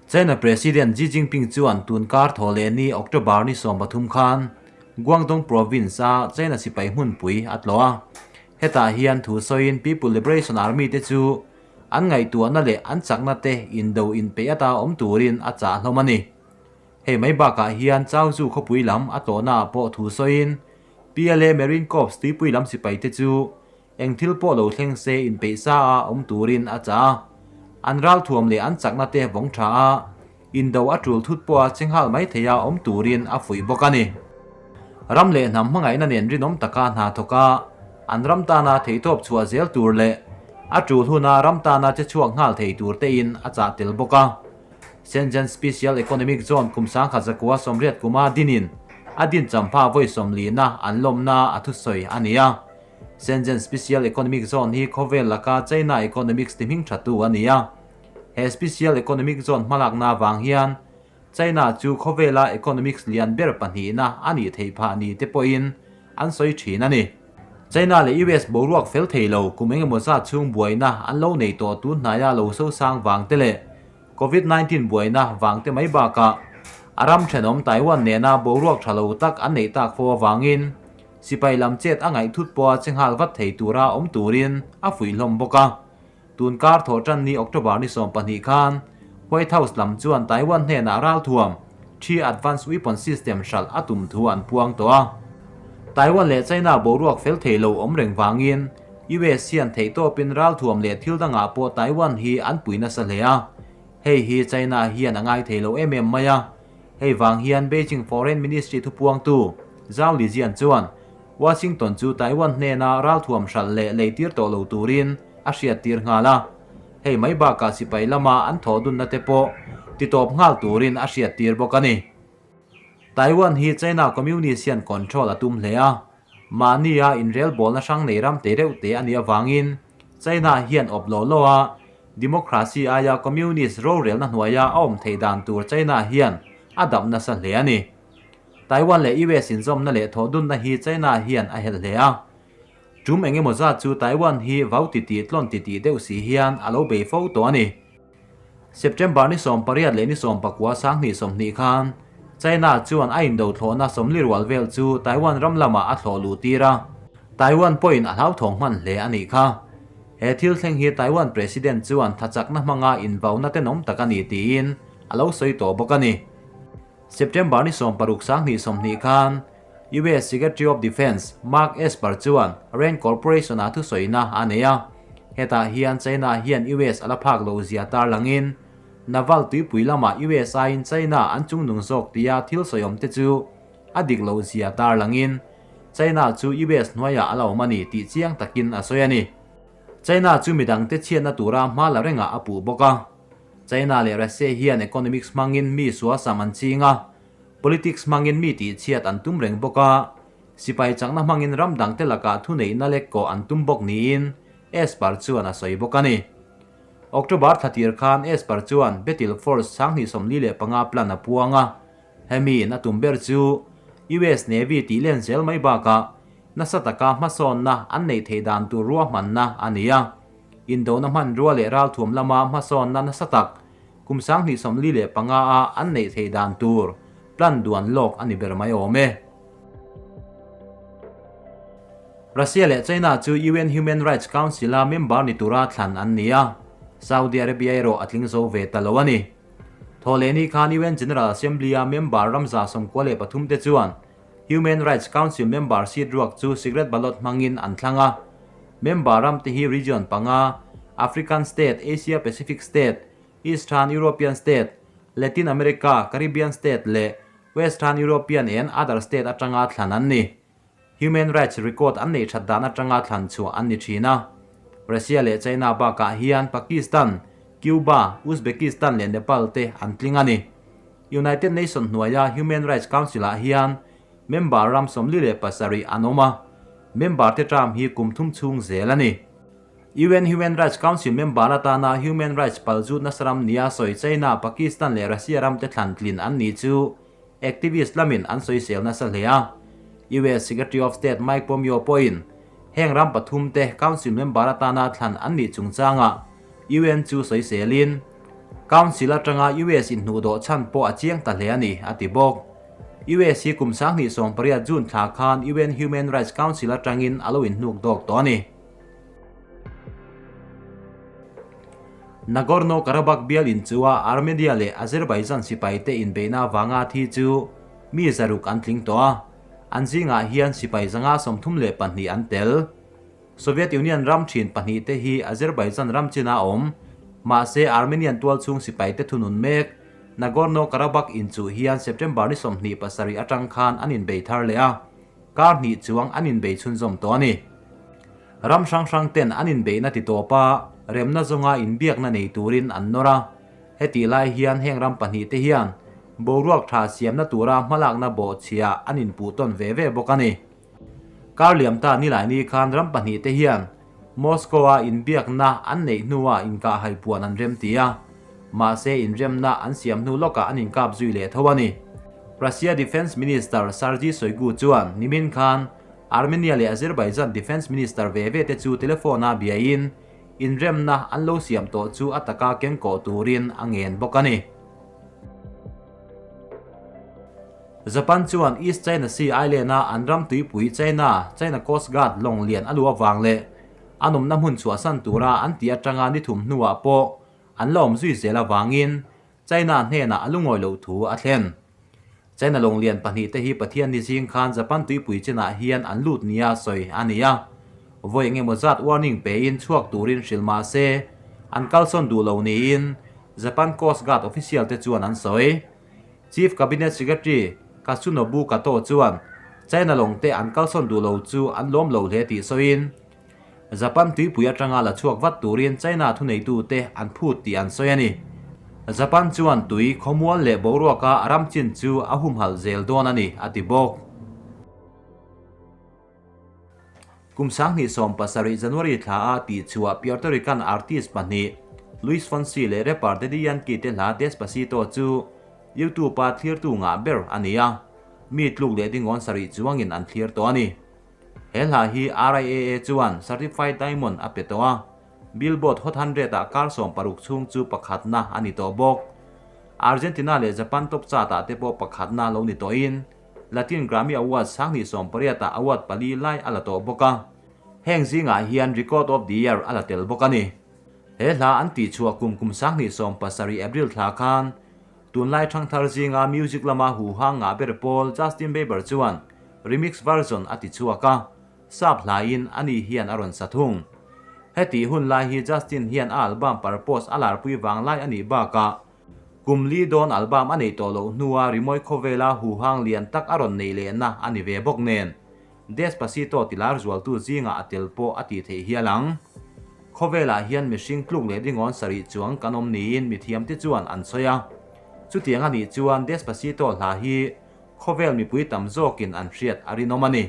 China President Xi Jinping chuan tun kar thaw leh ni October ni 13 khan Guangdong Province-a China sipai hmunpui a tlawh a. Hetah hian thu sawiin People Liberation Army te chu an ngaihtuahna leh an chakna te indo inpeih ata awm turin a chah hlawm a ni. Hei mai bakah hian Chaozhou khawpui lam a tlawhnaah pawh thu sawiin PLA Marine Corps tuipui lam sipai te chu Eng thil pawh lo thleng se inpeih sa a awm turin a chah a. An ralthuam leh an chakna te vawng tha a, indo a tul thut pawha chenghal mai theia awm turin a fuih bawk a ni. Ram leh hnam hmangaihna nen rinawm taka hna thawk a, an ram tana theihtawp chhuah zel tur leh a tul huna ram tana che chhuak nghal thei tur tein a chah tel bawk a. Shenzhen Special Economic Zone kum 1980 kuma dinin a din champha vawi 40na an lawmna a thusawi a ni a. Shenzhen Special Economic Zone hi khawvel laka China economics ti hming thatu a ni a. He Special Economic Zone hmalakna avang hian China chu khawvela economics lian ber pahnihna a nih theih phah ni te pawhin an sawi thin a ni. China leh US boruak fel thei lo kum engemaw zat chhung buaina an lo nei tawh tun hnaia lo sosang vang te leh Covid 19 buaina vang te mai bakah a ram thenawm Taiwan nena boruak tha lo tak an neih tak fo avangin Sipai lam chet a ngaih thut pawha che nghal vat thei tura awm turin a fuih hlawm bawk a. Tun kar thawh tan ni October ni 12 khan White House lam chuan Taiwan hnenah ralthuam Thi Advanced Weapon System hralh a tum thu an puang tawh a. Taiwan leh China boruak fel thei lo awm reng vangin US hian theihtawpin ralthuam leh thil dangah pawh Taiwan hi an pui nasa hle a. Hei hi China hian a ngai thei lo em em mai a. Hei vang hian Beijing Foreign Ministry thupuangtu Zhao Lijian chuan Washington chu Taiwan hnena ralthuam hralh leh leitir tawh lo turin a hriattir nghal a. Hei mai bakah sipai lama an thawh dunna te pawh titawp nghal turin a hriattir bawk a ni. Taiwan hi China Communist hian control a tum hle a, mahnia inrelbawlna hrang nei ram te reuh te a nih avangin China hian awp lo lo a, Democracy aia Communist rorelna hnuaia a awm theih dan tur China hian a dap nasa hle a ni. Taiwan leh US inzawmna leh thawhdunna hi China hian a helh hle a. Tum eng emaw zat chu Taiwan hi vau titih tlawn titih deuh si hian a lo bei fo tawh a ni. September ni 18 leh ni 19 2020 khan China chuan a indo thlawhna 40 rual vel chu Taiwan ram lamah a thlawh luh tir a. Taiwan pawhin a hlauthawng hman hle a nih kha. He thil thleng hi Taiwan President chuan thachakna hmanga invauna tenawm tak a ni tiin a lo sawi tawh bawk a ni. September ni 16 2020 khan US Secretary of Defense Mark Esper chuan Rand Corporation-ah thusawina a nei a. Hetah hian China hian US a la phak lo zia tarlangin naval tuipui lamah US aiin China an chungnung zawk tia thil sawiawm te chu a dik lo zia tarlangin China chu US hnuaiah a la awm a ni tih chiang takin a sawi a ni. China chu midangte chhiatna tura hma la rengah a puh bawk a. China leh Russia hian economics hmangin mi sualsam an ching a, politics hmangin mi tihchhiat an tum reng bawk a, sipai chakna hmangin ram dangte lakah thuneihna lek kawh an tum bawk niin Esper chuan a sawi bawk a ni. October thla tir khan Esper chuan Battle Force 2045 plan a puang a, hemi in a tum ber chu US Navy tih len zel mai bakah nasa taka hmasawnna an neih theih dan tur ruahmanna a ni a. Indona hmanrua leh ralthuam lama hmasawnna nasa tak kum 2045 a an neih theih dan tur plan duan lawk a ni ber mai awm e. Russia leh China chu UN Human Rights Council-a member ni tura thlan an ni a, Saudi Arabia erawh a tling zo ve ta lo a ni. Thawhlehni khan UN General Assembly-a member ram 93 te chuan Human Rights Council member seat ruak chu secret ballot hmangin an thlang a. Member ram te hi region panga, African state, Asia Pacific state, Eastern European state, Latin America, Caribbean state leh Western European and other state atanga thlan an ni. Human rights record an neih that dan atanga thlan chhuah an ni thin a. Russia leh China bakah hian Pakistan, Cuba, Uzbekistan leh Nepal te an tling a ni. United Nations hnuaia Human Rights Council-ah hian member ram 47 an awm a, member te term hi kum thum chhung zel a ni. UN Human Rights Council member atana human rights palzut nasa ram nia sawi China, Pakistan leh Russia ram te thlan tlin an ni chu activist lamin an sawisel nasa hle a. US Secretary of State Mike Pompeo pawhin heng ram pathum te council member atana thlan an nih chungchangah UN chu sawiselin Council atanga US inhnuhdawh chhan pawh a chiang ta hle a ni, a ti bawk. US hi kum 2018 June thla khan UN Human Rights Council atangin a lo inhnuk dawk tawh a ni. Nagorno-Karabakh bial inchua Armenia leh Azerbaijan sipaite inbeihna avanga thi chu mi zaruk an tling tawh a, an zingah hian sipai 132 an tel. Soviet Union ram thin pahnihte hi Azerbaijan ram china awm, mahse Armenian tualchhung sipaite thunun mek Nagorno-Karabakh inchuh hian September ni 27 atang khan an inbei thar leh a, kar hnih chuang an inbei chhunzawm tawh a ni. Ram hrang hrang ten an inbeihna ti tawp a, remna zawnga inbiakna nei turin an nawr a. Hetih lai hian heng ram pahnihte hian boruak tha siamna tura hmalakna bawhchhia an inpuh tawn ve ve bawk a ni. Kar liam ta Nilaini khan ram pahnihte hian Moscow-a inbiakna an neih hnuah inkahhai puan an rem ti a, mahse inremna an siam hnu lawkah an inkap zui leh tho a ni. Russia Defence Minister Sergei Shoigu chuan nimin khan Armenia leh Azerbaijan Defence Minister ve ve te chu telephone-a biain inremna an lo siam tawh chu a taka kengkawh turin a ngen bawk a ni. Japan chuan East China Sea Island-a an ram tuipui China, China Coast Guard lawng lian a luh avang leh an awmna hmun chhuahsan tura an tih atanga ni thum hnuah pawh an la awm zui zel avangin China hnenah a lungawi loh thu a thlen. China lawng lian pahnihte hi Pathian ni zing khan Japan tuipui chinah hian an lut nia sawi a ni a. Vawi engemaw zat warning pein chhuak turin hrilh mah se an kalsawn duh lo niin Japan Coast Guard official te chuan an sawi. Chief Cabinet Secretary Katsunobu Kato chuan China lawng te an kalsawn duh lo chu an lawm lo hle tih sawiin, Japan tuipui atanga la chhuak vat turin China thuneitute an phut tih an sawi a ni. Japan chuan tui, khawmual leh boruaka a ram chin chu a humhalh zel dawn a ni, a ti bawk. Kum 2017 January thla a tih chhuah Puerto Rican artist pahnih Luis Fonsi leh rapper Daddy Yankee te hla Despacito chu YouTube-a thlirtu ngah ber a ni a, mi tluk leh dingawn sarih chuangin an thlir tawh a ni. He hla hi RIAA chuan Certified Diamond a pe tawh a, Billboard Hot 100-ah kar 60 chhung chu pakhatna a ni tawh bawk. Argentina leh Japan top chart-ah te pawh pakhatna lo ni tawhin, Latin Grammy Awards 2018 ah award pali lai a la tawh bawk a, heng zingah hian Record of the Year a la tel bawk a ni. He hla an tihchhuah kum kum 2017 April thla khan tunlai thangthar zinga music lama huhang ngah ber pawl Justin Bieber chuan remix version a tichhuak a, sap hlain ani hian a rawn sa thung. Hetih hun lai hi Justin hian a album Purpose a larpui vang lai a nih bakah Kum li dawn album a neih tawh loh hnua rimawi khawvela huhang lian tak a rawn neih lehna a ni ve bawk nen, Despacito tilar zualtu zingah a tel pawh a tih theih hial ang. Khawvelah hian mihring tluk leh dingawn sarih chuang kan awm niin mithiamte chuan an sawi a. Chutiang a nih chuan Despacito hla hi khawvel mipui tam zawkin an hriat a rinawm a ni.